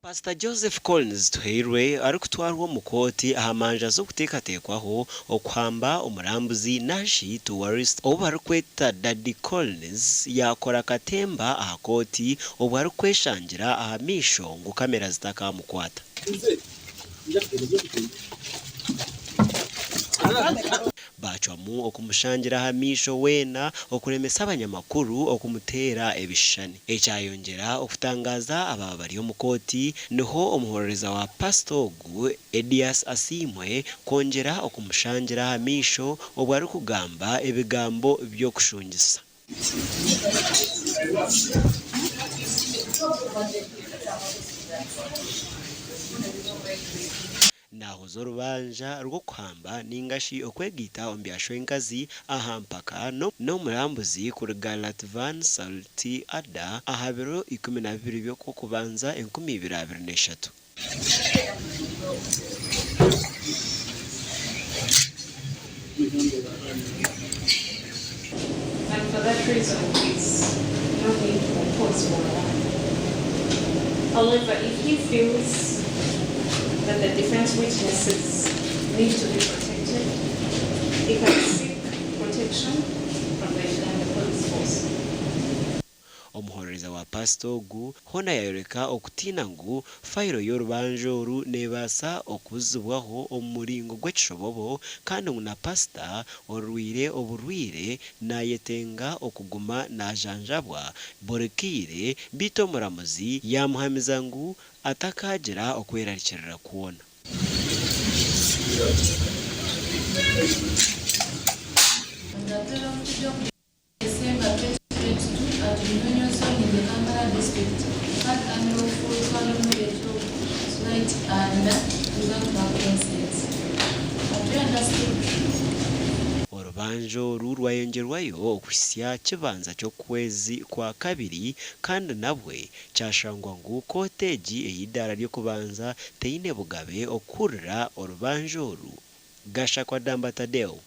Pasita Joseph Collins Tuhairwe arikutwarwa omu kooti aha manja z'okuteekateekwaho okuhamba omurambuzi nashi tourist ou barikweta Daddy Collins yaakora katemba aha kooti obwo arikweshangira aha maisho ngu kamera zitakamukwata. Baacwamu okumushangira aha maisho weena okuremesa abanyamakuru okumuteera ebishushani. Ekyayongyera okutangaaza abaaba bari omu kooti niho omuhorereza wa pasita ogu, Edias Asiimwe kwongyera okumushangira aha maisho obwo arikugamba ebigambo by'okushungisa. Naahoza orubanja rw'okuhamba nainga shi okwegaita omu bya shwenkazi aha mpaka n'omurambuzi kuruga Latvian Salty Ada aha biro 12 by'Okwokubanza 2023. And for that reason there is no need for cause for alarm. However, if he feels that the defense witnesses need to be protected, he can seek protection from the Uganda Police Force. Omuhorereza wa paasita ogu hoona yaayoreka okutiina ngu faayiro y'orubanja oru neebaasa okuzibwaho omu muringo gw'ekishobobo kandi ngu na paasita orwaire oburwaire naayetenga okuguma naajanjabwa buri kaire beitu omuramuzi yaamuhamiza ngu atakaagira okwerarikirira kwona. On the 12th of December 2022 at Munyonyo Zone in the Kampala District had unlawful carnal knowledge of right and without her consent. Have you understood? Orubanja oru rwayongyerwayo okuhitsya kibanza ky'okwezi kwa kabiri kandi nabwe kyashangwa ngu kooti egi ey'eidaara ry'okubanza teine bugabe okuhurira orubanja oru. Gashakwa Damba Tadeo.